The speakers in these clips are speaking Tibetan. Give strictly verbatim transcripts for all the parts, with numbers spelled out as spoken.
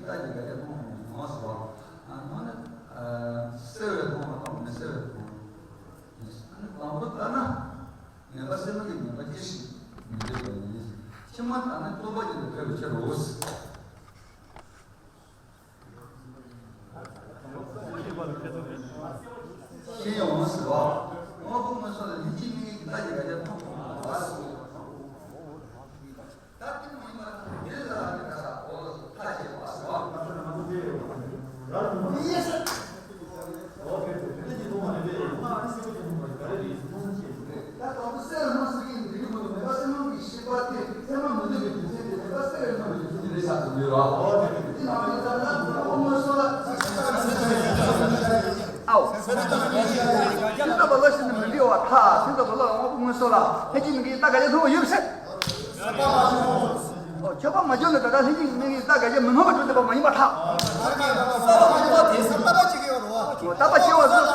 རྟགས་ཀྱི་དགག་བྱ་མཐོང་བ་མི་མཐོང་ཟེར་བ། ཨ་ནི་གསལ་བས་མཐོང་བ་དང་མི་གསལ་བས་མཐོང་བ། ཨ་ནི་དང་པོ་ལྟར་ན། ངེས་པ་སེལ་ནོ་གི་ངེས་པ་ཅི་ཞིག་མི་འདོད་པ་ཡིན། ཕྱི་མ་ལྟར་ན་རྟོག་པ་ཅན་དུ་འགྲོ་བའི་ཕྱིར་རོ། ཤེས་ཡོང་ཟེར་བ། དངོས་པོ་མངོན་སུམ་ལ་ལྷན་ཅིག་དམིགས་ངེས་ཀྱི་རྟགས་ཀྱི་དགག་བྱ་མཐོང་བ་ཟེར་བ། ད་དེ་མ་ཡིན་པར་འདིར་ལ་ནི་ག་ས་འོ་ལ་སོགས་མཐའ་བཅད་པ་ཟེར་བ། ད་དང་པོ་གསལ་བའི་སྣང་སྲིད་ཀྱི་འདི་གི་མུ་མེད་པ་སེལ་ནོ་གི་ཤེས་པ་དེ་ཚད་མ་མི་འདོད་པའི་རྒྱུ་མཚན་དེ་མེད་པ་སེལ་བའི་སྣང་བའི་རྒྱུ་མཚན་དེ་རེད་ཤག་ཏུ་འདོད་རོ། དེ་མ་ཡིན་ཙང་ན་དངོས་པོ་མངོན་སུམ་ལ། ཨའོ། ཤིན་ཏུ་བ་ལ་ཤིན་ཏུ་མི་འདྲི་བ་ཐ་ཤིན་ཏུ་བ་ལ་དངོས་པོ་མངོན་སུམ་ལ་ལྷན་ཅིག་དམིགས་ངེས་རྟགས་དགག་བྱ་མཐོང་བ་ཡོད་པའི་ཕྱིར། ཨོ། ཁྱབ་པ་མ་བྱུང་ན་ད་ལྟ་ལྷན་ཅིག་དམིགས་ངེས་རྟགས་དགག་བྱ་མི་སྣང་བར་གྲུབ་བསྡད་པ་མ་ཡིན་པར་ཐལ། ཨོ། རྟག་པ་སྐྱེ་བ་ཟེར།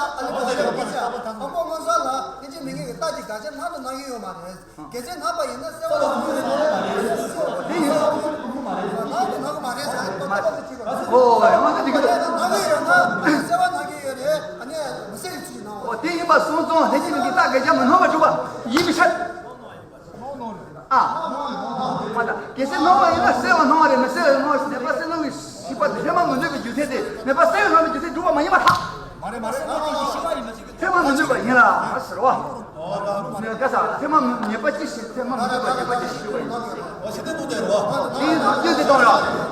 དངོས་པོ་མངོན་སུམ་ལ་ལྷན་ཅིག་དམིགས་ངེས་ཀྱི་རྟགས་ཀྱི་དགག་བྱ་སྣང་དང་སྣང་གི་ཡོད་མ་རེད། གལ་སྲིད་སྣང་བ་ཡིན་ན་གསལ་བ་སྣང་གི་ཡོད་མ་རེད། སྣང་དང་སྣང་གི་མ་རེད་ཟེར་ནས་ཁོ་ལྟ་བ་ཞིག་བྱེད་དགོས། ཨོ། ཡང་ན་དེ་གི་སྣང་གི་ཡོད་ན་གསལ་བ་སྣང་གི་ཡོད་རེད། ཨ་ནི་མི་གསལ་བའི་ཚུལ་གྱིས་སྣང་བ། ཨོ། དེ་ཡིན་པ་སོང་ཙང་ལྷན་ཅིག་དམིགས་ངེས་རྟགས་དགག་བྱ་མི་སྣང་བར་གྲུབ་པ་ཡིན་པའི་ཕྱིར། ཨ། མ་ད་གལ་སྲིད་སྣང་བ་ཡིན་ན་གསལ་བ་སྣང་བ་རེད། མི་གསལ་བ་སྣང་བ་ཞིག་མེད་པ་སེལ་ནོ་གི་ཤེས་པ་དེ་ཚད་མ་མི་འདོད་པའི་རྒྱུ་མཚན་དེ་མེད་པ་སེལ་བའི་སྣང་བའི་རྒྱུ་མཚན་གྲུབ་པ་མ་ཡིན་པར་ཐལ། མ་རེད་མ་རེད། ཚད་མ་མི་འདོད་པ་ཡིན་ལ་ཟེར་བ། ངས་ག་ས་ཚད་མ་ངེས་པ་ཅི་ཞིག་ཚད་མ་མི་འདོད་པ་ངེས་པ་ཅི་ཞིག་ཡོད་པ་ཡིན། འོ་ཞེ་དེ་འདུག་དེ་རོ། དེ་ཡིན་ཙང་སྐྱོན་དེ་གཏོང་ར།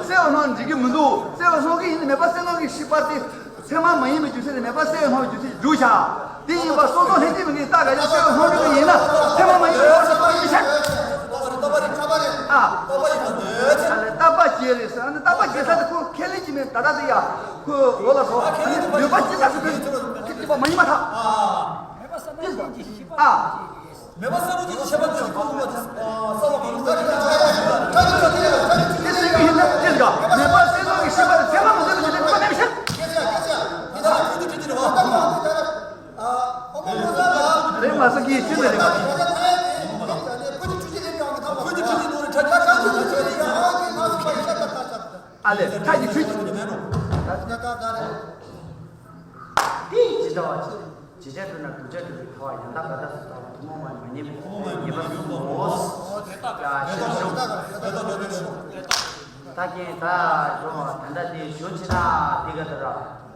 གསལ་བ་སྣང་འགྲིག་གི་མི་འདུག་གསལ་བ་སྣང་གི་ཡིན་ན་མེད་པ་སེལ་སྣང་གི་ཤེས་པ་དེ་ཚད་མ་མ་ཡིན་པའི་རྒྱུ་མཚན་དེ་མེད་པ་སེལ་བའི་སྣང་བའི་རྒྱུ་མཚན་འཇུག་བྱ། དེ་ཡིན་པ་སོ་སོ་ལྷན་ཅིག་དམིགས་ངེས་རྟགས་ག་ཡིན་གསལ་བ་སྣང་གི་ཡིན་ན་ཚད་མ་མ་ཡིན་པའི་སྣང་བའི་རྒྱུ་མཚན་ཨ། རྟག་པ་སྐྱེ་རེད་ཟེར་ན་རྟག་པ་སྐྱེ་ས་དེ་ཁོ་ཁས་ལེན་གྱི་མེད། ད་ལྟ་དེ་ཡ་ཁོ་འོ་ལ་སོགས་ནུས་པ་ཅི་ལྟར་སུ་ཁས་ལེན་གྱི་མ་ཡིན་པ་ཐལ། ཨ། མེད་པ་སེལ་ནོ་གི་ཤེས་པ་དེ་ཁོ་ལ་ཨ་གསལ་བ་མ་ལུས་ས་ཁྱད་ཆོས་ཡོད་པ་ཞིག་ལ། ཁྱད་ཆོས་ཡོད་པ་ཞིག་ལ། མེད་པ་སེལ་ནོ་གི་ཤེས་པ་དེ་ཚད་མ་མི་འདོད་པའི་རྒྱུ་མཚན་གྲུབ་པ་མེད་པའི་ཕྱིར། སྐད་ཆ་སྐད་ཆ་ཡིན་ན་ཁྱོད་ཀྱི་དྲི་དྲི་རེད་བ། ཨ་ཨོ་མོ་མོ་ས་ལ་རེད་མ་ས་གི་ཤེས་ནི་རེད་མ། ཁྱོད་ཀྱི་དྲི་དྲི་ནོ་རེད་ཁྱོད་ཀྱི་དྲི་དྲི་ནོ་རེད་ཁྱོད་ཀྱི་དྲི་དྲི་ནོ་རེད། ཨ་ལེ། ཁྱོད་ཀྱི་ཆོས་ཀྱི་དེ་ཇི་ལྟ་བ་ཇི་བྱེད་སྒྲ་སྒྲུབ་ན་བསྒྲུབ་བྱ་སྒྲུབ་པའི་ཁ་བ་ཡང་དག་པ་ལྟ་སོགས་ལྟ་བ་ཐུན་མོང་མ་ཡིན་མ་ངེས་པའི་ངེས་པ་གསུམ་མོ། ཡ་ཤེས་སོང་། ད་གིན་ད་ཞོ་ད་ལྟ་དེ་ཞོ་ཆེ་ན་དེ་ག་ད་ར་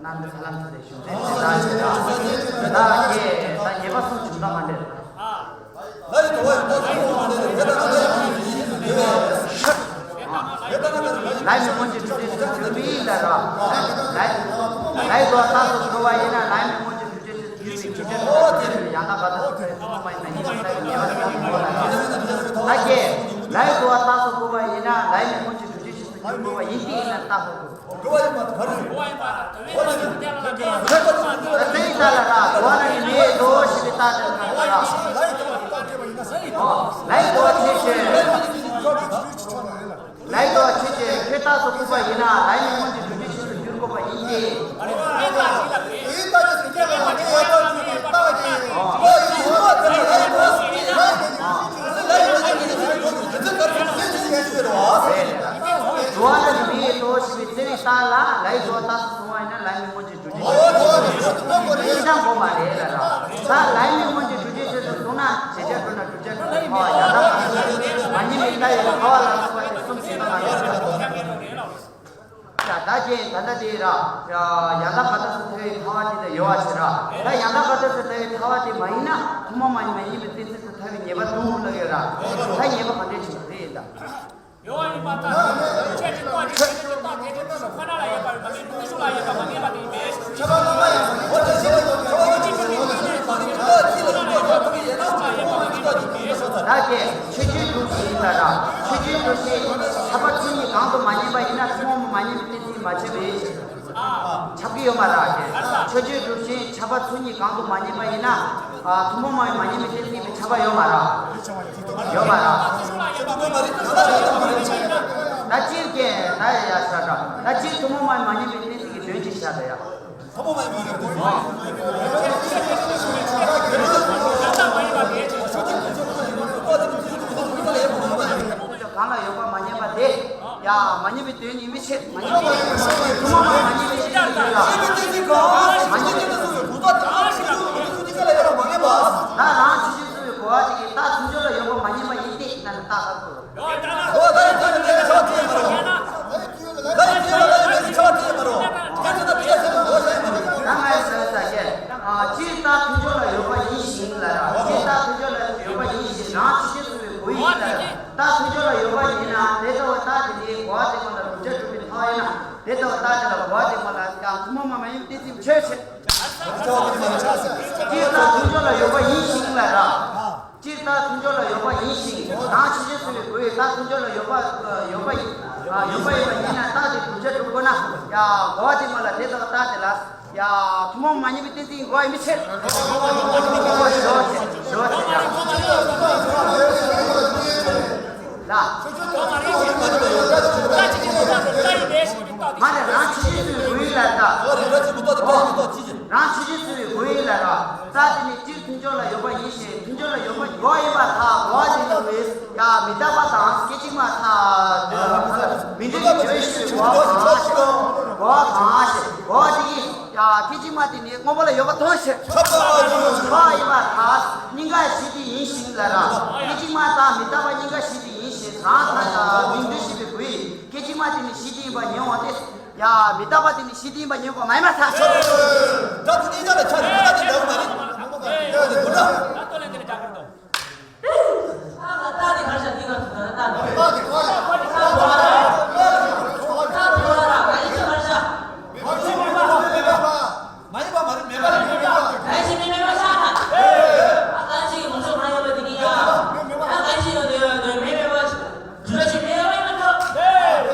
ནང་གི་ས་ལམ་ཚེ་ཞོ་ཚེ་ཚེ་ད་ཆེ་ད་ད་གིན་ད་ངེས་པ་གསུམ་བྱུང་ད་མ་འདྲེ། ལྷའི་དོ་བ་ཡང་དག་སོགས་སྟོང་པ་ནི་དེ་ལྟ་ན་ལྷའི་མིང་མངོན་གྱི་འདུ་བྱེད་ཆེད་དུ་ཡོད་པའི་ཕྱིར། ལྷའི་མིང་མངོན་གྱི་འདུ་བྱེད་ཆེད་དུ་གྱུར་པའི་ལ་ར། ལྷའི་ལྷའི་དོ་བ་རྟགས་སུ་གོ་བ་ཡིན་ན་ལྷའི་མིང་མངོན་གྱི་འདུ་བྱེད་ཆེད་དུ་གྱུར་པའི་ཁྱད་ཆོས་ཀྱི་ཡང་དག་པ་དང་ཐུན་མོང་མ་ཡིན་པའི་ཉེས་པ་ལྟ་བུའི་ཉེས་པ་ལྟ་བུའི་ངོ་བོ་ལ་ལ་སྐྱེ། ལྷའི་དོ་བ་རྟགས་སུ་གོ་བ་ཡིན་ན་ལྷའི་མིང་མངོན་གྱི་འདུ་བྱེད་ཆེད་དུ་གྱུར་པ་ཡིན་ཏེ་ཡིན་ན་རྟགས་སུ་གོ། གོ་བ་ཡིན་པ་ག་རེ་ཡིན། གོ་བ་ཡིན་པ་ག་རེ་ཡིན། ད་དེ་ཡི་ད་ལ་ར་གོ་བ་ན་ནི་མེད་དོ་ཞེས་པའི་རྟགས་དེ་ན་ར། ལྷའི་དོ་བ་ཆོས་ཅན། ལྷའི་དོ་བ་ཆོས་ཅན་ཁྱོད་རྟགས་སུ་བཀུག་པ་ཡིན་ན་ལྷའི་མིང་མངོན་གྱི་འདུ་བྱེད་ཆེད་དུ་གྱུར་དགོས་པ་ཡིན་ཏེ། གོ་བ་ན་ནི་མེད་དོ་ཞེས་པའི་དེ་ཡི་ད་ལ་ལྷའི་དོ་བ་རྟགས་སུ་བཀུག་པ་ཡིན་ན་ལྷའི་མིང་མངོན་གྱི་འདུ་བྱེད་ཆེད་དུ་ཡིན་ན་དགོས་མ་རེད་ལ་ར། ད་ལྷའི་མིང་མངོན་གྱི་འདུ་བྱེད་ཆེད་དུ་གསུངས་ན་བྱེད་བྱ་གྲུབ་ན་བསྒྲུབ་བྱ་གྲུབ་པའི་ཁ་བ་ཡང་དག་པ་མ་ཡིན་པའི་ལྟ་བའི་ཁ་བ་ལ་སོགས་པ་དེ་གསུམ་ཞིག་ན་མ་ཡིན་པ་ཡང་དག་པ་རེད་ལ། ད་ད་ཅེ་ད་ལྟ་དེ་ར་ཡང་དག་པ་ལྟ་སུ་ཐལ་བའི་ཁ་བ་དེ་ད་ཡོད་བ་ཞེ་ར། ད་ཡང་དག་པ་ལྟ་སུ་ཐལ་བའི་ཁ་བ་དེ་མ་ཡིན་ན་ཐུན་མོང་མ་ཡིན་མ་ཡིན་པའི་གཏན་ཚིགས་སུ་ཐལ་བའི་ཉེས་པ་འདུག་ལ་ཡོད་ར། ད་ཉེས་པ་ག་འདྲས་བྱུང་བ་རེད་ད། ཡོད་པ་ཡིན་པར་ཐལ། ཆོས་ཀྱི་རྟོག་ཅིང་ཆོས་ཀྱི་རྟོག་དེ་ཉིད་དུ་ཁོ་ན་ལ་ཡོད་པར་མ་ངེས་པའི་ཕྱོགས་ལ་ཡོད་པར་མ་ངེས་པ་དེ་ཡིན་པས། ཁྱད་པར་སྣང་བ་ཡང་མ་ངེས་པ་དེ་ཆོས་ཀྱི་རྟོག་ཆོས་ཀྱི་རྟོག་དེ་ཉིད་དུ་ཁོ་ན་ལ་ཡོད་པར་མ་ངེས་པ་དེ་ཡིན་པས། ད་དེ་ཆོས་ཅན་སྒྲུབ་བྱེད་ཡིན་ལ་ར། ཆོས་ཅན་སྒྲུབ་བྱེད་ཁྱབ་པ་ཚུལ་གཉིས་གང་དུ་མ་ངེས་པ་ཡིན་ན་ཐུན་མོང་མ་ངེས་པའི་གཏན་ཚིགས་མ་ཁྱབ་པས། ཁྱབ་ཀྱི་ཡོད་མ་རེད། ཆོས་ཅན་སྒྲུབ་བྱེད་ཁྱབ་པ་ཚུལ་གཉིས་གང་དུ་མ་ངེས་པ་ཡིན་ན། ཨ། ཐུན་མོང་མ་ཡིན་མ་ངེས་པའི་གཏན་ཚིགས་ཀྱི་ཁྱབ་པ་ཡོད་མ་རེད། ཡོད་མ་རེད། ད་སྤྱིར་ཀྱང་ད་ཡ་ཡ་ཤ་ཤ་ད་སྤྱིར་ཐུན་མོང་མ་ཡིན་མ་ངེས་པའི་གཏན་ཚིགས་ཀྱི་དོན་གྱི་ཤ་ད་ཡ། ཐུན་མོང་མ་ཡིན་མ་ངེས་པའི་གཏན་ཚིགས། གང་ལ་ཡོད་པ་མ་ངེས་པ་དེ། ཡ། མ་ཉན་པའི་དོན་ཡིན་མི་ཕྱིར། མ་ཉན་པའི་དོན་ཡིན་མི་ཕྱིར། མ་ཉན་པའི་དོན་ཡིན་མི་ཕྱིར། ད་རང་ཆོས་སྤྱོད་བཟུང་བའི་གོ་བ་དེ་གིས་རྟགས་ཐུན་སྦྱོར་ལ་ཡོད་པ་མ་ཉན་པ་ཡིན་ཏེ་ན་རྟགས་ཁ་ཁུ། ད་ཡིན་ཏེ་ན་ཆ་བྲིས་མ་རུང་། ད་ཡིན་ཏེ་ན་ཆ་བྲིས་མ་རུང་། ད་ཡིན་ཏེ་ན་ཆ་བྲིས་མ་རུང་། ད་ཡིན་ཏེ་ན་ཆ་བྲིས་མ་རུང་། ད་ང་ཡི་ཟེར་ས་ཀྱེ། ཨ། སྤྱིར་རྟགས་ཐུན་སྦྱོར་ལ་ཡོད་པ་ཡིན་ཞིང་ལ་ར། སྤྱིར་རྟགས་ཐུན་སྦྱོར་ལ་ཡོད་པ་ཡིན་ཞིང་རང་ཆོས་སྤྱོད་བཟུང་བའི་གོ་ཡིན་ལ་ར། རྟགས་ཐུན་སྦྱོར་ལ་ཡོད་པ་ཡིན་ན་དེ་ལྟ་བུ་རྟགས་དེ་དེའི་གོ་བ་དེ་མ་ལ་བསྒྲུབ་བྱ་གྲུབ་པའི་ཐོག་ཡིན་ན་དེ་ལྟ་བུ་རྟགས་དེ་ལ་གོ་བ་དེ་མ་ལ་ཡང་ཐུན་མོང་མ་མ་ཡིན་པའི་གཏན་ཚིགས་ཆོས་ཅན། སྤྱིར་རྟགས་ཐུན་སྦྱོར་ལ་ཡོད་པ་ཡིན་ཞིང་ལ་ར། སྤྱིར་རྟགས་ཐུན་སྦྱོར་ལ་ཡོད་པ་ཡིན་ཞིང་། རང་ཆོས་ཅན་གསུངས་པའི་གོ་བས་རྟགས་ཐུན་སྦྱོར་ལ་ཡོད་པ་ཡོད་པ་ཡིན། ཡོད་པ་ཡིན་པ་ཡིན་ན་རྟགས་དེ་བསྒྲུབ་བྱ་གྲུབ་དགོས་ན། ཡ། གོ་བ་དེ་མ་ལ་དེ་ལྟ་བུ་རྟགས་དེ་ལ། ཡ། ཐུན་མོང་མ་ཡིན་པའི་གཏན་ཚིགས་གོ་བ་ཡིན་པའི་ཕྱིར། ཞོག་ཞོག་ཞོག་ཡ། ལ། མ་ནི་རང་ཆོས་ཅན་གསུངས་པའི་གོ་བས་ལ་རྟགས། རང་ཆོས་ཅན་གསུངས་པའི་གོ་བས་ལ་ར། རྟགས་དེ་ནི་སྤྱིར་ཐུན་སྦྱོར་ལ་ཡོད་པ་ཡིན་ཞིང་། ཐུན་སྦྱོར་ལ་ཡོད་པ་ཡོད་ཡིན་པར་ཐལ། གོ་བ་དེ་ནི་ཡང་མི་རྟག་པ་དང་སྐད་ཅིག་མ་ཐལ། མི་འདོད་པའི་དོན་ཞེས་གོ་བ་གང་ཞིག་གོ་བ་གང་ཞིག་གོ་བ་དེ་ཡིས་ཡང་སྐད་ཅིག་མ་དེ་ནི་སྔོན་པོ་ལ་ཡོད་པ་མཐོང་ཕྱིར། གོ་བ་ཡིན་པར་ཐལ། གཉིས་ཀ་གཞི་དེ་ཡིན་ཞིང་ལ་ར། སྐད་ཅིག་མ་དང་མི་རྟག་པ་གཉིས་ཀ་གཞི་དེ་ཡིན་ཞིང་། གང་ཐལ། མི་འདོད་ཞེས་པའི་གོ་ཡིས་སྐད་ཅིག་མ་དེ་ནི་གཞི་དེ་ཡིན་པར་ཉན་འོང་སྟེ། ཡ། མི་རྟག་པ་དེ་ནི་གཞི་དེ་ཡིན་པ་ཉན་དགོས་མ་ཡིན་པར་ཐལ། ད་དེ་གཉིས་ཆ་ལ་ཆ་རེ་ད་དེ་འདྲ་བ་མ་རེད། ད་དེ་འདྲ། ད་ལྟོ་ལེན་དེ་ལ་རྒྱ་གར་དང་། ད་དེ་གར་ཤ་དེ་གར་དུ་ད་ད་ད་དེ་གར་ཤ། ད་དེ་གར་ཤ། ད་དེ་གར་ཤ། ད་དེ་གར་ཤ། མ་ཡིན་པ་མ་རེད། མེད་པ་རེད། མེད་པ་རེད། གང་ཞིག་མེད་མེད་པ་ཤ་ན། ཨ། གང་ཞིག་མ་ཤོག་མ་ཡིན་པ་དེ་གཉིས་ཡ། ཨ། གང་ཞིག་ཡོད་དེ་ཡོད་དེ་མེད་མེད་པ་ཤ། དུ་ཞིག་མེད་པ་ཡིན་པར་ཐལ། དུ་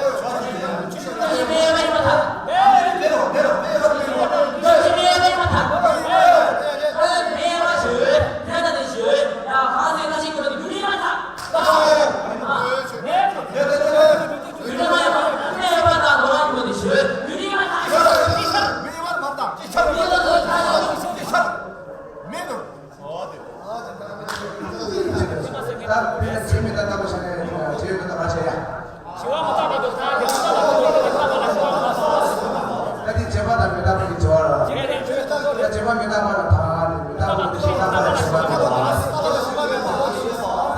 ཞིག་མེད་པ་ཡིན་པར་ཐལ། དུ་ཞིག་མེད་པ་ཡིན་པར་ཐལ། མེད་པ་ཞིག་ཡོད། ཡང་ན་དེ་ཞིག་ཡོད། ཡང་གང་ཟེར་གང་ཞིག་ཡོད་དེ་ཡོད་ཡིན་པར་ཐལ། མེད་པ་ཡིན་པར་ཐལ། མེད་པ་དང་ལོག་པ་ཡིན་པ་དེ་ཞིག་ཡོད་ཡིན་པར་ཐལ། མེད་པ་མ་དང་ཅི་ཆགས། མེད་པ་དང་ཐལ། མེད་དོ། ད་དཔེར་ན་ཚིག་མི་རྟག་པ་ཤ་ན་ཡང་ཆོས་མི་རྟག་པ་ཤ་ཡ། ཞི་བ་མི་རྟག་པ་དང་ཐལ། དེ་རྟག་པ་ལ་ཞི་བ་དང་། ད་དེ་བྱེད་པ་དང་མི་རྟག་པ་ལ་ཐལ། བྱེད་པ་མི་རྟག་པ་དང་ཐལ། མི་རྟག་པ་དེ་རྟག་པ་ལ་ཞི་བ་དང་ཐལ། ད་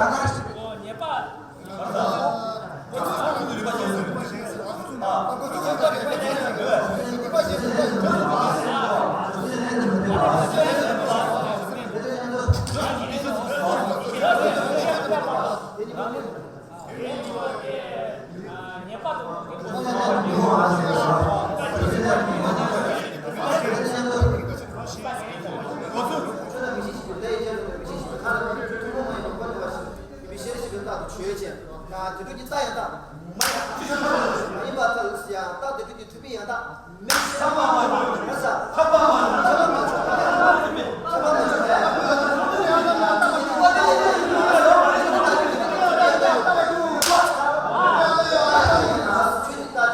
ང་ཞི་བའི། ཉེས་པ། མི་ཤེས་ཞིག་གི་རྟགས་དེ་ཆོས་ཅན། དེ་འདྲ་གྱི་རྟགས་ཡང་དག་མ་ཡིན་པར་ཐལ། ཡང་རྟགས་དེ་འདྲ་གྱི་ཐུབ་པའི་ཡང་དག་མེད་ཟེར། ཐག་པ་མ་ཉུང་། ཟེར། ཐག་པ་མ་ཉུང་། ཐག་པ་མ་ཉུང་། ཐག་པ་མ་ཉུང་། ཆོས་ཀྱི་རྟགས་དེ།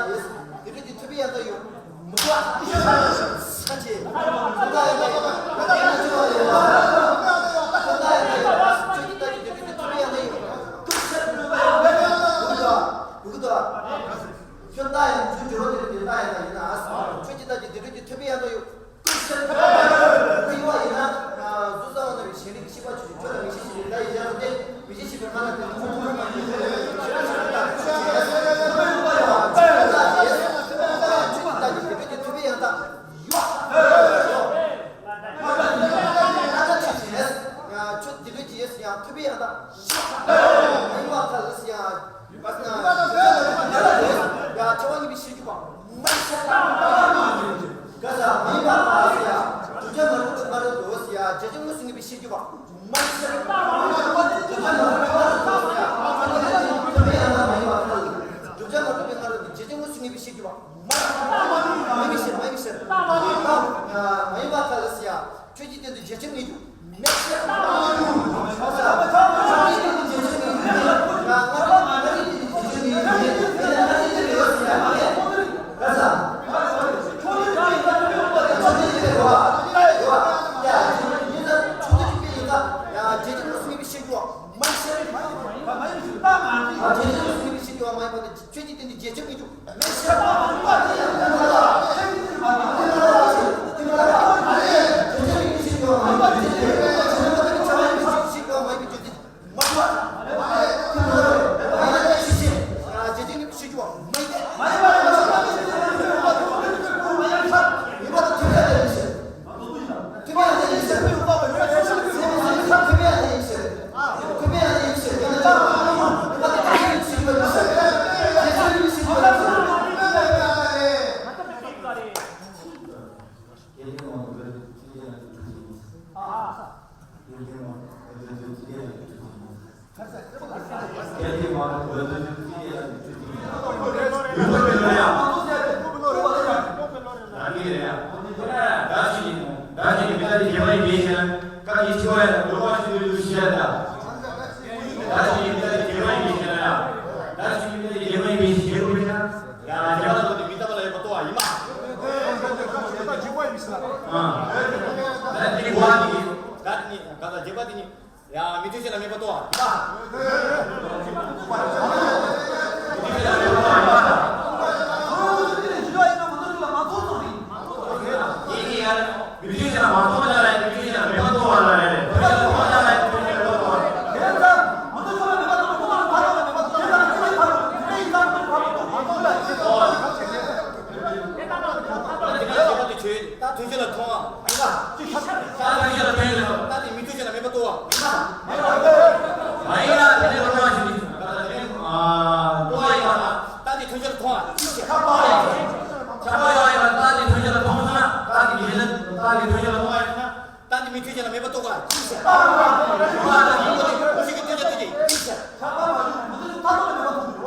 དེ་འདྲ་གྱི་ཐུབ་པའི་ཡང་དག་ཡོད། མི་འདུག་ཨ། ས་ཆེ། ཁོ་ན་ཡང་ན་ཡོད། ཁོ་ན་ཡང་ན་ཡོད། ཆོས་ཀྱི་རྟགས་ཀྱི་དེ་འདྲ་གྱི་ཐུབ་པའི་ཡང་དག་ཡོད། ཁྱོད་རྟགས་ཡང་ཚུལ་འགྱུར་བ་དེ་འདྲ་གྱི་རྟགས་ཡང་དག་ཡིན་ན། ཆོས་ཀྱི་རྟགས་ཀྱི་དེ་འདྲ་གྱི་ཐུབ་པའི་ཡང་དག་ཡོད། ཁོ་ཡོད་པ་ཡིན་ན། གཟུགས་ས་བ་ན་བའི་ཞེན་རིག་ཤེས་པ་ཆོས་ཅན། ཁྱོད་ལ་མིག་ཤེས་ཤེས་པའི་ལྟ་ཡི་རྒྱ་ལ་བརྟེན། མིག་ཤེས་ཤེས་པའི་ཁ་ན་བརྟེན། ཁོ་ཡོད་པ་ཡིན་ན། ཁོ་ཡོད་པ་ཡིན་ན། ཆོས་ཀྱི་རྟགས་ཀྱི་དེ་འདྲ་གྱི་ཐུབ་པའི་ཡང་དག་ཡོད། ཁྱོད་དེ་འདྲ་གྱི་ཡོད་ཡང་ཐུབ་པའི་ཡང་དག་ཡོད། མ་ཡིན་པར་ཐལ་ཟེར་ཡང་། ཡ། ཕྲེང་བ་གཉིས་པའི་ཤེས་རྒྱུད་པ། མ་ཡིན་ཟེར། ག་ས་མ་ཡིན་པར་ཐལ་ཟེར་ཡ། བསྒྲུབ་བྱ་མ་གྲུབ་པའི་སྔ་རོལ་དུ་ཟེར་ཡ། རྗེས་འཇོག་དངོས་སུ་ངེས་པའི་ཤེས་རྒྱུད་པ། མ་ཡིན་ཟེར། བསྒྲུབ་བྱ་མ་གྲུབ་པའི་སྔ་རོལ་དུ་ཟེར་ཡ། བསྒྲུབ་བྱ་མ་གྲུབ་པའི་སྔ་རོལ་དུ་ཟེར་ཡ། བསྒྲུབ་བྱ་མ་གྲུབ་པའི་སྔ་རོལ་དུ་རྗེས་འཇོག་དངོས་སུ་ངེས་པའི་ཤེས་རྒྱུད་པ། མ་ཡིན་ཟེར། མ་ཡིན་ཟེར། མ་ཡིན་པར་ཐལ་ཟེར་ཡ། ཁྱོད་ཀྱི་སྟེང་དུ་རྗེས་འཇོག་ངེས་རྒྱུ། མེད་ཟེར། མ་ཡིན་ཟེར། ཁྱོད་ཀྱི་སྟེང་དུ་རྗེས་འཇོག་ངེས་རྒྱུ་མེད། ང་ང་རང་ང་རང་གི་སྟེང་དུ་རྗེས་འཇོག་ངེས་རྒྱུ་མེད། ཡིན་ན་ང་རང་གི་སྟེང་དུ་ཡོད་ཟེར་ཡ་མེད། ག་ས། ཁྱོད་ཀྱི་སྟེང་དུ་ཁྱོད་ཀྱི་སྟེང་དུ་ཡོད་པ། ཡོད་པ། ཡ། ཡིན་ན་ཁྱོད་ཀྱི་སྟེང་དུ་ཡིན་ན། ཡ། རྗེས་འཇོག་དངོས་སུ་ངེས་པའི་ཤེས་རྒྱུ་བ། མ་ཡིན་ཟེར། མ་ཡིན་ཟེར། རྗེས་འཇོག་དངོས་སུ་ངེས་པའི་ཤེས་རྒྱུ་བ། མ་ ཆོས་ཀྱི་སྟེང་དུ་རྒྱལ་ཆེན་མི་འཇུག་ཡ། མི་མཐུན་ཕྱོགས་ལ་མེད་པ་གཏོང་བ། མི་མཐུན་ཕྱོགས་ལ་མེད་པ་གཏོང་བ། ཡིན་ཡིན་ཡ། མི་མཐུན་ཕྱོགས་ལ་མ་གཏོང་བ་ལ་རེད། མི་མཐུན་ཕྱོགས་ལ་མེད་པ་གཏོང་བ་ལ་རེད། མི་མཐུན་ཕྱོགས་ལ་གཏོང་བ་ལ་རེད། མི་མཐུན་ཕྱོགས་ལ་མེད་པ་གཏོང་བ་ལ་རེད། ད་དེ་མི་མཐུན་ཕྱོགས་ལ་མཐོང་བ། ད་མཐུན་ཕྱོགས་ལ་མཐོང་བ། ད་དེ་མི་མཐུན་ཕྱོགས་ལ་མེད་པ་གཏོང་བ། མ་ཡིན་ན་དེ་ནས་ལོག་པ་ཞིག་ཨ། ལྟོ་བ་ཡིན་པ་དང་། ད་དེ་མཐུན་ཕྱོགས་ལ་མཐོང་བ་ཅི་ཞིག་ཁ་པར་ཡིན། ཁ་པར་ཡོད་ཡིན་པ་ད་དེ་མཐུན་ཕྱོགས་ལ་མཐོང་སོང་ན། ད་དེ་མི་མཐུན། ད་དེ་མཐུན་ཕྱོགས་ལ་མཐོང་བ་ཡིན་ན། ད་དེ་མི་མཐུན་ཕྱོགས་ལ་མེད་པ་གཏོང་བ་ཅི་ཞིག་ཁ་པར་ཡོད་ཡིན་པ་ད་དེ་མཐུན་ཕྱོགས་ལ་མཐོང་བ་ཡིན་ན། ད་དེ་མཐུན་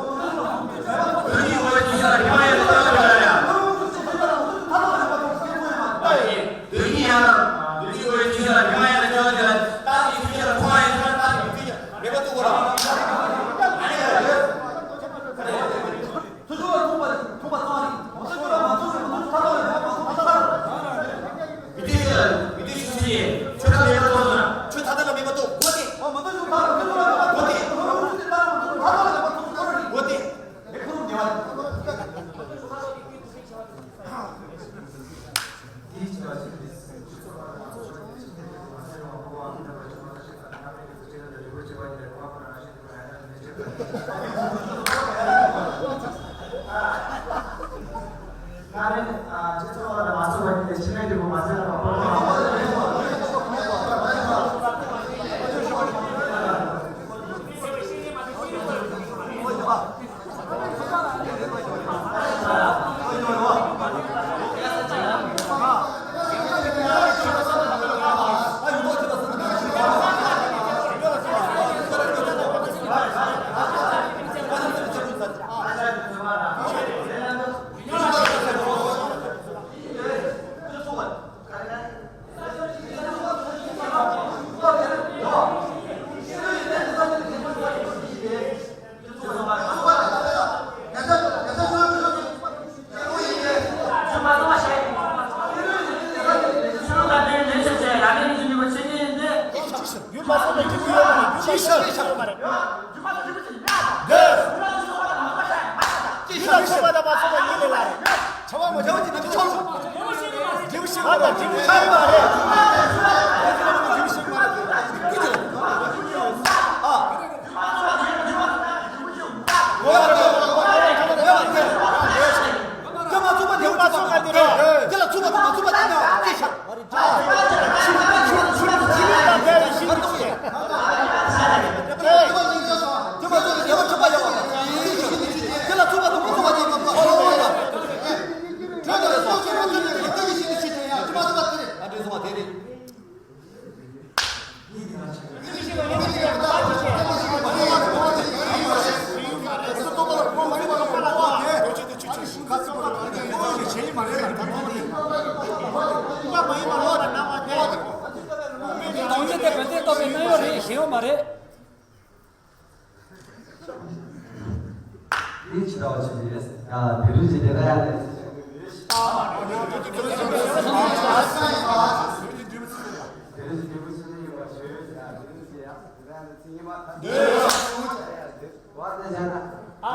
ཕྱོགས་ལ་མཐོང་བ་ཡིན་ན། དོན་གྱི་ཡང་དང་། དོན་གྱི་འོས་ཆོས་ལ་རིང་བ་ཡང་ལ་སྐྱོན་ཅི་ལ། ད་དེ་ཆོས་ལ་མཐོང་བ་ཡང་ལ། ད་དེ་ཆོས་ལ་རེ་བ་ཏུ་གོ་ལ། ཐུ་ཆུ་ལ་ཐུག་པ་ཐུག་པ་ཚང་རིང་། ཐུ་ཆུ་ལ་མ་ཐུག་ཟེར་མ་ཐུག་ཐ་ཐོ་ལ་མ་ཐུག་ཐ་ཐོ་ལ། མི་དེ་ལ་མི་དེ་ཤུ་ཤི་ཡེ་ཆོས་ཐ་མེད་པ་ཐོག་ན། ཆོས་ཐ་ཐོ་ལ་མེད་པ་ཐོག་གོ་ཏེ། ཨོ་མ་ཐུག་ཐུག་ཐ་ཐོ་ལ་མེད་པ་ཐོག་གོ་ཏེ། ཐུ་ཆུ་ལ་ཐུག་ཐ་ཐོ་ལ་མེད་པ་ཐོག་གོ་ཏེ། ཡུལ་མ་སོང་བ་ཡིན་ལ་ལ། བྱ་བ་མ་བྱ་བ་ཅི་ན་ཆོག་ཆོག་ཆོག་འབྲས་བུ་ཤེས་མ་རེད། འབྲས་བུ་ཤེས་མ་རེད། འབྲས་བུ་ཤེས་མ་རེད། ཨ། ཡ་མ་ཚུགས་པ་འབྲས་བུ་ཚུགས་པ་མ་ཚུགས་པ་དེ་རེད། དེ་ལ་ཚུགས་པ་དང་མ་ཚུགས་པ་དེ་ནི་ཅི་ཤར། དོན་ཚན་དེ་བོད་དོན་རྟོགས་པའི་གནད་ཡོད་རེད། གཞན་ཡོད་མ་རེད། འདི་ཇི་ལྟ་བ་ཞིག་རེད། ཡ་དེ་རིང་གི་དེ་ལ་ཡ་རེད། དེ་རིང་གི་འབྲས་བུ་ཚུལ་ཡིན་པ་ཞུ། ཡ་དེ་རིང་གི་ཡ་དེ་ལ་ཡ་ཚིག་ཉི་མ་ཐམས་ཅད་ཡ་དེ་བ་དེ་བྱས་ན། ཨ།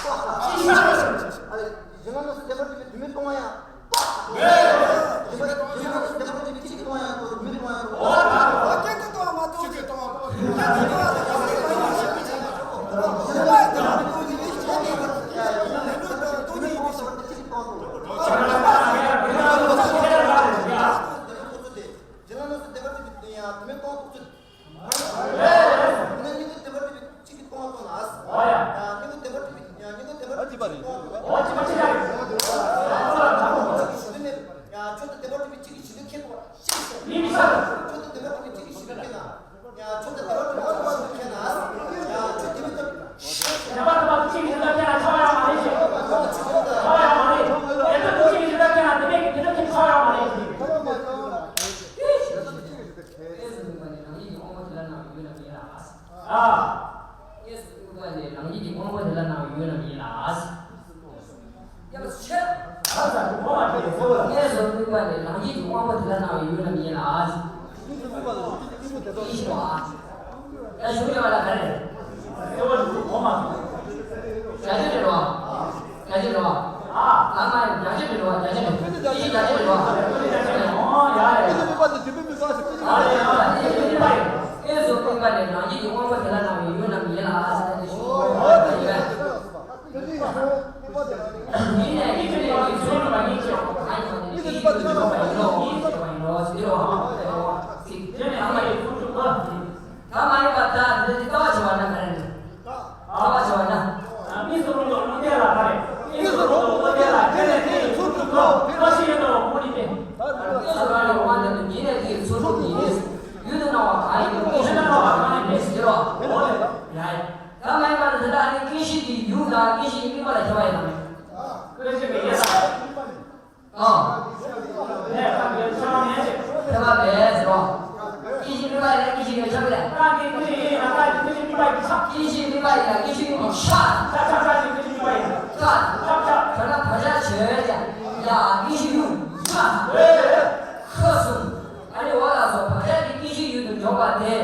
ཅི་ཞིག་ཨ། ཞིང་ཁམས་ནང་སུ་བདེ་བར་གྲུབ་པའི་དུ་མའི་སྟོང་པ་ཡང་། ཞིང་ཁམས་ནང་སུ་བདེ་བར་གྲུབ་པའི་གཅིག་གི་སྟོང་པ་ཡང་དུ་མའི་སྟོང་པ་ཡང་དུ། ཨོ་ད་ཁྱེད་ཀྱི་སྟོང་པ་མ་གཏོགས་ཁྱེད་ཀྱི་སྟོང་པ་མ་གཏོགས་ཁྱེད་ཀྱི་སྟོང་པ་མ་གཏོགས་ཁྱེད་ཀྱི་སྟོང་པ་མ་གཏོགས་ཁྱེད་ཀྱི་སྟོང་པ་མ་གཏོགས་ཁྱེད་ཀྱི་སྟོང་པ་མ་གཏོགས། ཞིང་ཁམས་ནང་སུ་བདེ་བར་གྲུབ་པའི་དུ་མའི་སྟོང་པ་མ་གཏོགས་ཁྱེད་ཀྱི་སྟོང་པ་མ་གཏོགས། ཨོ་ཡ། ཡང་སྙིང་པོ་བདེ་བར་གྲུབ་པའི་གཅིག་གི་སྟོང་པ་མ་གཏོགས་ན། ཨོ་ཡ། ཡང་སྙིང་པོ་བདེ་བར་གྲུབ་པའི་ཡང་སྙིང་པོ་བདེ་བར་གྲུབ་པའི་གཅིག་གི་སྟོང་པ་མ་གཏོགས་ན། ཨོ་ཅི་མ་ཅི་ཡ་རེད། ཡང་མཆོག་ཏུ་བདེ་བར་གྲུབ་པའི་གཅིག་གི་གཞི་ལུགས་ཁྱད་པར་བ་ཞིག་ཡིན་མི་ཤ། མཆོག་ཏུ་བདེ་བར་གྲུབ་པའི་གཅིག་གི་གཞི་ལུགས་ཁྱད་ན། ཡང་མཆོག་ཏུ་བདེ་བར་གྲུབ་པའི་གཅིག་གི་གཞི་ལུགས་ཁྱད་ན། ཡང་མཆོག་ཏུ་བདེ་བར་གྲུབ་པའི་གཅིག་གི་གཞི་ལུགས་ཁྱད་ན་ཆགས་ཡོད་མ་རེད་ཞེས། ཆགས་ཡོད་མ་རེད། བདེ་བར་གྲུབ་པའི་གཅིག་གི་གཞི་ལུགས་ཁྱད་ན་དེ་མེད་ཀྱི་དེ་ལུགས་ཁྱད་ཆགས་ཡོད་མ་རེད་ཞེས། ཨ། གཡས་སུ་བསྟན་པ་ནི་རང་ཉིད་ཀྱི་དབང་པོ་དེ་ལ་སྣང་བའི་ཡུལ་རྣམས་ཡིན་ལ། ཨ། གཡས་སུ་བསྟན་པ་ནི་རང་ཉིད་ཀྱི་དབང་པོ་དེ་ལ་སྣང་བའི་ཡུལ་རྣམས་ཡིན་ལ། གཡས་སུ་བསྟན་པ་ནི་རང་ཉིད་ཀྱི་དབང་པོ་དེ་ལ་སྣང་བའི་ཡུལ་རྣམས་ཡིན་ལ། ཡིན་ཞེས་པ། ད་ཞུ་ཡོད་ལ་ག་རེ། བརྒྱ་ཆ་རེད་རོ། བརྒྱ་ཆ་རེད་རོ། ཨ་མ་བརྒྱ་ཆ་རེད་རོ། བརྒྱ་ཆ་རེད། ཅི་ཞིག་བརྒྱ་ཆ་རེད་རོ། ཨོ་ཡ་ཡ། ཨེ་སོ་སྟོན་པ་ནི་རང་ཉིད་ཀྱི་དབང་པོ་དེ་ལ་སྣང་བའི་ཡུལ་རྣམས་ཡིན་ལ་ཟེར་ཏེ་ཞུ་བ་ཡིན་པས། ཡིན་ནས་ཀྱི་ཆོས་ལས་ཀྱི་ཚུལ་སྒྲུབ་པ་ཉིད་ཀྱི་ཨ་ནི་ཡིན་ནོ་ཟེར་རོ། ཟེར་རོ། ཨ་མ་ཡི་ཚུལ་སྒྲུབ་པ། ད་མ་ཡིན་པ་ད་འདི་ལྟ་བ་བྱ་བ་ན་ག་རེ་རེད། ལྟ་བ་བྱ་བ་ན། དམིགས་སུ་རུང་དུ་བློ་འདས་ལ་ག་རེ། དམིགས་སུ་རུང་དུ་བློ་འདས་ལ་ཁྱོད་ནས་དེ་ཡི་ཚུལ་སྒྲུབ་དགོས། བློ་ཤེས་ཡོད་དོ་མུ་ནི་སྟེ། དམིགས་སུ་རུང་དུ་དབང་དུ་ཉིད་ནས་དེ་ཡི་ཚུལ་སྒྲུབ་ཡིན། ཡུལ་དུ་སྣང་བ་གང་ཡིན་ཀུན་གཞི་དུ་སྣང་བ་གང་ཡིན་ཀུན་གཞི་ཡོད་དོ། ཡ། ད་མ་ཡིན་པ་ན་དེ་དག་ནི་ཀུན་གཞི་དེ་ཡུལ་དང་ཀུན་གཞི་དམིགས་པ་ལ་ཁྱད་པར་ཡོད་དམ། ཀུན་གཞི་མེད་ཡ་དང་། ཨང་། ཁྱད་པར་མེད་ཟེར་རོ། ཀུན་གཞི་དམིགས་པ་ཡིན་ན་ཀུན་གཞི་ཡོད་ཆགས་ཀྱི་རེད། ཀུན་གཞི་དམིགས་པ་ཡིན་ན་ཀུན་གཞི་དམིགས་པ་ཡིན་ན་ཀུན་གཞི་ཡོད་ཆགས། ཆགས་ཆགས་ཆགས་ཀྱི་ཀུན་གཞི་དམིགས་པ་ཡིན་ན། ཆགས་ཆགས་ཆགས་ན་བག་ཆགས་བྱས་ཀྱང་ཡ་ཀུན་གཞི་ཡོད་ཆགས། ཁ་གསུམ། ཨ་ནི་འོ་ལགས་སོ། བག་ཆགས་ཀྱི་ཀུན་གཞི་ཡུལ་དུ་འཇོག་པ་དེ།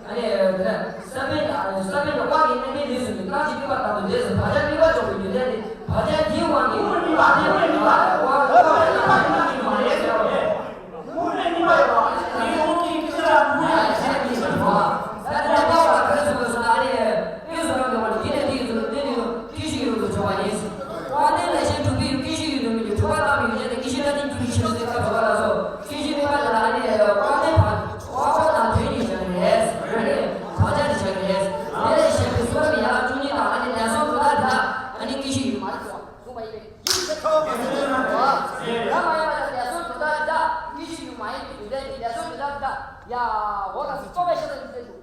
ཨ་ནི། ས་བོན། ས་བོན་གྱི་དབང་གིས་རྣམ་སྨིན་ལས་གསུངས་པའི་རྟགས་ཀྱི་དམིགས་པ་ལྟར་དུ་འདས་སོ། བག་ཆགས་དམིགས་པ་འཇོག་པའི་རྒྱུ་མཚན་དེ་བག་ཆགས་དེའི་དབང་གིས་དངོས་དམིགས་པ་དེ་དངོས་དམིགས་པ་དེ་དབང་གིས་དངོས་དམིགས་པ་དེ་དམིགས་པ་མ་རེད་ཟེར་བ་རེད། དངོས་དམིགས་པ་ཡོད་པ་དེའི་དབང་གིས་ཀུན་གཞི་ལ་དངོས་དམིགས་པ་ཞེས་པའི་བ། ས་བོན་གྱི་དབང་གིས་རྣམ་སྨིན་ལས་གསུངས་པའི་རྟགས་ཀྱི་དམིགས་པ་ལྟར་དུ་འདས་སོ། བག་ཆགས་དེའི་དབང་གིས་དངོས་དམིགས་པ་དེ་དངོས་དམིགས་པ་མ་རེད་ཟེར་བ་རེད། དབང་རྣོན་ལས་གཞན་གྲུབ་པའི་ཀུན་གཞི་ཡུལ་དུ་མི་འགྱུར། གྲུབ་པ་བཏགས་པའི་ཡུལ་ཅན་དེ་ཀུན་གཞི་སྒྲ་གཅན་འགྱུར་བའི་ཕྱིར་ཏེ་སྐབས་སུ་བ་ལ་སོགས་ཀུན་གཞི་དམིགས་པ་དེ་ལ་ཨ་ནི་དབང་རྣོན་བ་དབང་པོ་དང་དོན་གཉིས་བྱ་གི་རེད། ཨ་ནི་བག་ཆགས་དེ་བྱ་གི་རེད། དེ་ལས་གཞན་པའི་གསུང་རབ་ཡན་ལག་བཅུ་གཉིས་དང་ཨ་ནི་ལས་གསུམ་དོན་དག་དེ་དག་ཨ་ནི་ཀུན་གཞི་ཡུལ་མ་རེད་གསུངས་པ་ཡིན་པས། ཡིན་པས་ཁོ་ཡིན་པས་ཁོ། ཡང་མ་ཡིན་པ་ལས་གསུམ་དོན་དག་དེ་དག་ཀུན་གཞི་ཡུལ་མ་ཡིན་པའི་རྒྱུ་མཚན་གྱིས་ལས་གསུམ་དོན་དག་དེ་དག་ཡ་འོ་ལ་སོགས་པའི་ཤེས་རབ་ཡིན་པས།